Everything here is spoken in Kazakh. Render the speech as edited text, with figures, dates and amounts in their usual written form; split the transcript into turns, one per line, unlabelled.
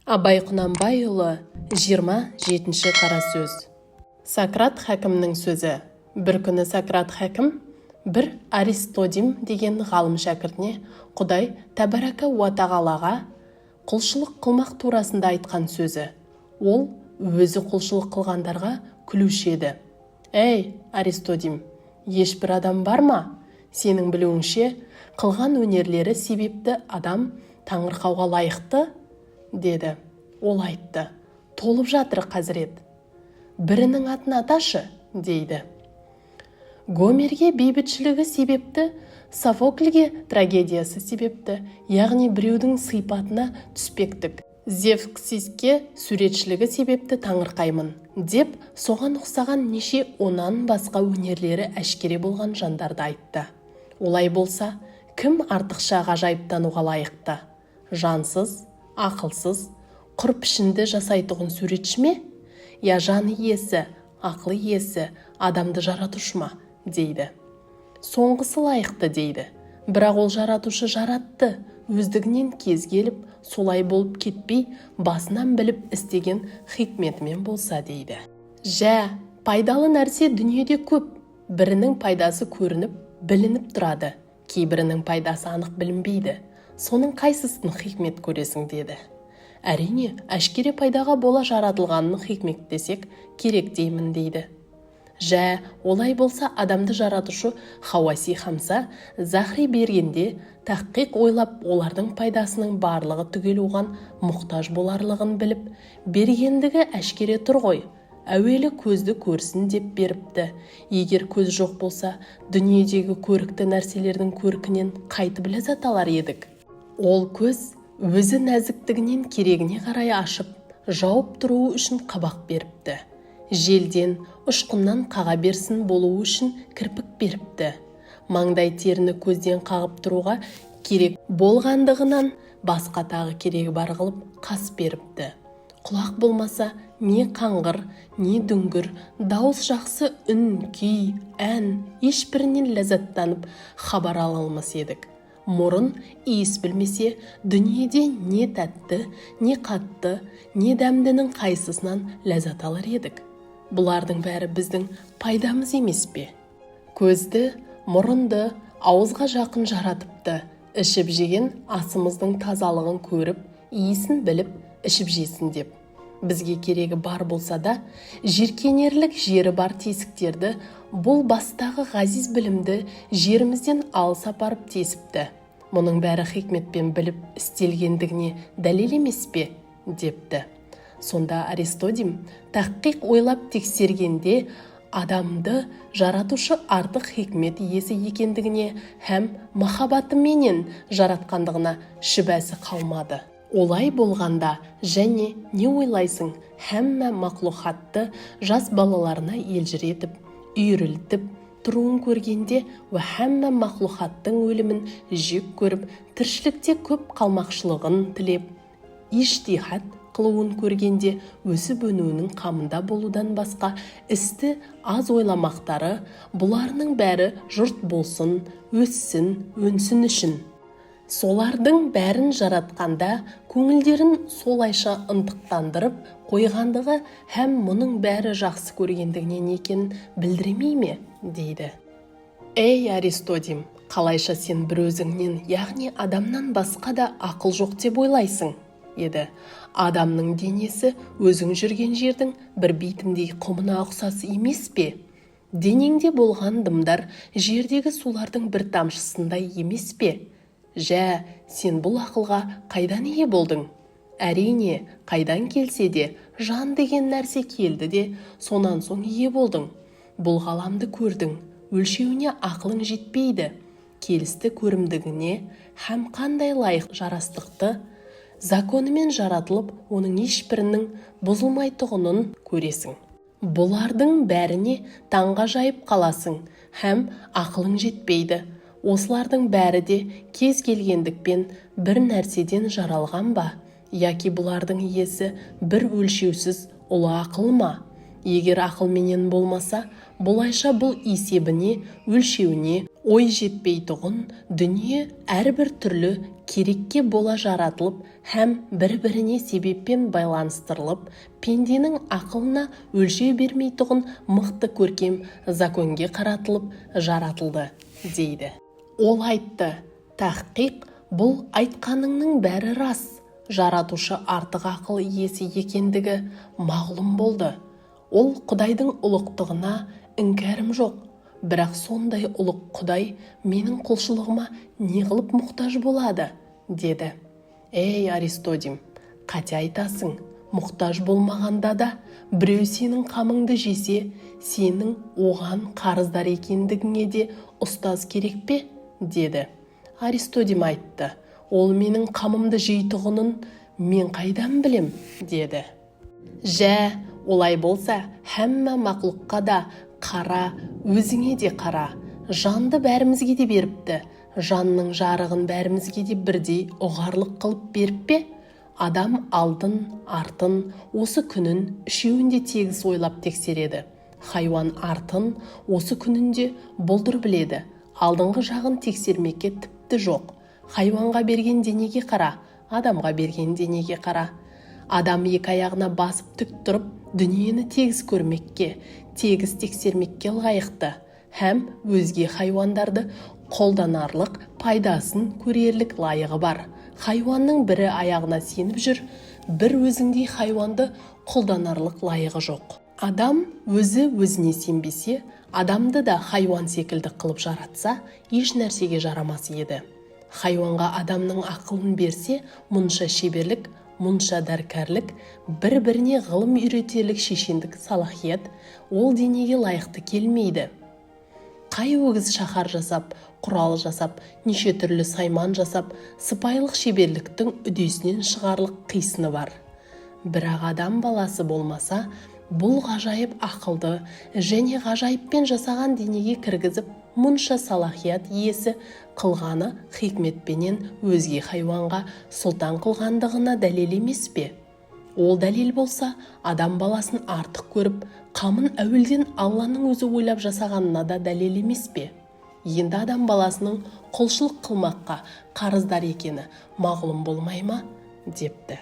Абай Құнанбайұлы, 27-ші қара сөз. Сократ хакімнің сөзі. Бір күні Сократ хакім бір Аристодим деген ғалым шәкіртіне Құдай тәбарака уа тағалаға құлшылық қылмақ турасында айтқан сөзі. Ол өзі құлшылық қылғандарға күлуші еді. Әй, Аристодим, ешбір адам бар ма, сенің білуіңше, қылған өнерлері себепті адам таңырқауға лайықты? Деді. Ол айтты: Толып жатыр, қазірет. Бірінің атын аташы, дейді. Гомерге бейбітшілігі себепті, Софокльге трагедиясы себепті, яғни біреудің сипатына түспектік, Зевксиске суретшілігі себепті таңырқаймын, деп, соған ұқсаған неше оннан басқа өнерлері әшкере болған жандарды айтты. Олай болса, кім артықша ғажайыптануға лайықты? Жансыз, ақылсыз, құр пішінді жасайтұғын суретші ме, я жан иесі, ақыл иесі адамды жаратушы ма? Дейді. Соңғысы лайықты, дейді. Бірақ ол жаратушы жаратты өздігінен кез келіп солай болып кетпей, басынан біліп істеген хикметімен болса, дейді. Жә, пайдалы нәрсе дүниеде көп. Бірінің пайдасы көрініп, білініп тұрады, кейбірінің пайдасы анық білінбейді. Соның қайсысын хикмет көресің? Деді. Әрине, әшкере пайдаға бола жаратылғанын хикмет десек керек деймін, дейді. Жә, олай болса, адамды жаратушы хауаси хамса захри бергенде тахқиқ ойлап, олардың пайдасының барлығы түгел оған мұқтаж боларлығын біліп бергендігі әшкере тұр ғой. Әуелі көзді көрсін деп беріпті. Егер көз жоқ болса, дүниедегі көрікті нәрселердің көркінен қайтып ләззат алар едік? Ол көз өзі нәзіктігінен керегіне қарай ашып жауып тұруы үшін қабақ беріпті. Желден, ұшқыннан қаға берсін болуы үшін кірпік беріпті. Маңдай теріні көзден қағып тұруға керек болғандығынан басқа тағы керегі бар қылып қас беріпті. Құлақ болмаса, не қаңғыр, не дүңгір дауыс, жақсы үн, күй, ән, ешбірінен ләззаттанып хабар ала алмас едік. Мұрын иіс білмесе, дүниеде не тәтті, не қатты, не дәмдінің қайсысынан ләззат алар едік? Бұлардың бәрі біздің пайдамыз емес пе? Көзді, мұрынды ауызға жақын жаратыпты, ішіп жеген асымыздың тазалығын көріп, иісін біліп ішіп жесін деп. Бізге керегі бар болса да, жиіркенерлік жері бар тесіктерді бұл бастағы ғазиз білімді жерімізден алыс апарып тесіпті. Мұның бәрі хикметпен біліп істелгендігіне дәлел емес пе? Депті. Сонда Аристодим тахқиқ ойлап тексергенде, адамды жаратушы артық хикмет иесі екендігіне һәм махаббатыменен жаратқандығына шүбәсі қалмады. Олай болғанда және не ойлайсың? Һәммә мақлұхатты жас балаларына елжіретіп, үйірілтіп тұруын көргенде уә һәммә мақлұхаттың өлімін жек көріп, тіршілікте көп қалмақшылығын тілеп ижтихад қылуын көргенде, өсіп өнуінің қамында болудан басқа істі аз ойламақтары, бұларының бәрі жұрт болсын, өссін, өнсін үшін. Солардың бәрін жаратқанда көңілдерін солайша ынтықтандырып қойғандығы һәм мұның бәрі жақсы көргендігінен екенін білдірмей ме? Дейді. Ей, Аристодим, қалайша сен бір өзіңнен, яғни адамнан басқа да ақыл жоқ деп ойлайсың? Еді. Адамның денесі өзің жүрген жердің бір битімдей құмына ұқсас емес пе? Денеңде болған дымдар жердегі сулардың бір тамшысындай емес пе? Жә, сен бұл ақылға қайдан ие болдың? Әрине, қайдан келсе де, жан деген нәрсе келді де, сонан соң ие болдың. Бұл ғаламды көрдің, өлшеуіне ақылың жетпейді, келісті көрімдігіне һәм қандай лайық жарастықты законымен жаратылып, оның ешбірінің бұзылмайтұғынын көресің. Бұлардың бәріне таңғажайып қаласың һәм ақылың жетпейді. Осылардың бәрі де кез келгендікпен бір нәрседен жаралған ба, яки бұлардың иесі бір өлшеусіз ұлы ақыл ма? Егер ақылменен болмаса, бұлайша бұл есебіне, өлшеуіне ой жетпейтұғын дүние әрбір түрлі керекке бола жаратылып һәм бір-біріне себеппен байланыстырылып, пенденің ақылына өлшеу бермейтұғын мықты көркем законге қаратылып жаратылды, дейді. Ол айтты: «Тахқиқ, бұл айтқаныңның бәрі рас. Жаратушы артық ақыл иесі екендігі мағлұм болды. Ол құдайдың ұлықтығына іңкәрім жоқ. Бірақ сондай ұлық құдай менің құлшылығыма не қылып мұқтаж болады?» – деді. «Ей, Аристодим, қате айтасың. Мұқтаж болмағанда да, біреу сенің қамыңды жесе, сенің оған қарыздар екендігіңе де ұстаз керек пе?» – деді. Аристодим айтты: «Ол менің қамымды жейтұғынын мен қайдан білем?» – деді. «Жә, олай болса, һәммә мақлұққа да қара, өзіңе де қара. Жанды бәрімізге де беріпті. Жанның жарығын бәрімізге де бірдей ұғарлық қылып беріп пе? Адам алдын, артын, осы күнін, үшеуін де тегіс ойлап тексереді. Хайуан артын, осы күнінде бұлдыр біледі, алдыңғы жағын тексермекке тіпті жоқ. Хайуанға берген денеге қара, адамға берген денеге қара. Адам екі аяғына басып тік тұрып, дүниені тегіс көрмекке, тегіс тексермекке лайықты һәм өзге хайуандарды қолданарлық, пайдасын көрерлік лайығы бар. Хайуанның бірі аяғына сеніп жүр, бір өзіңдей хайуанды қолданарлық лайығы жоқ. Адам өзі өзіне сенбесе, адамды да хайуан секілді қылып жаратса, еш нәрсеге жарамас еді. Хайуанға адамның ақылын берсе, мұнша шеберлік, мұнша дәркәрлік, бір-біріне ғылым үйретерлік шешендік салахият ол денеге лайықты келмейді. Қай өгіз шаһар жасап, құрал жасап, неше түрлі сайман жасап, сыпайылық шеберліктің үдесінен шығарлық қисыны бар? Бірақ адам баласы болмаса, бұл ғажайып ақылды және ғажайыппен жасаған денеге кіргізіп, мұнша салахият иесі қылғаны хикметпенен өзге хайуанға сұлтан қылғандығына дәлел емес пе? Ол дәлел болса, адам баласын артық көріп, қамын әуелден Алланың өзі ойлап жасағанына да дәлел емес пе? Енді адам баласының құлшылық қылмаққа қарыздар екені мағлұм болмай ма?» – депті.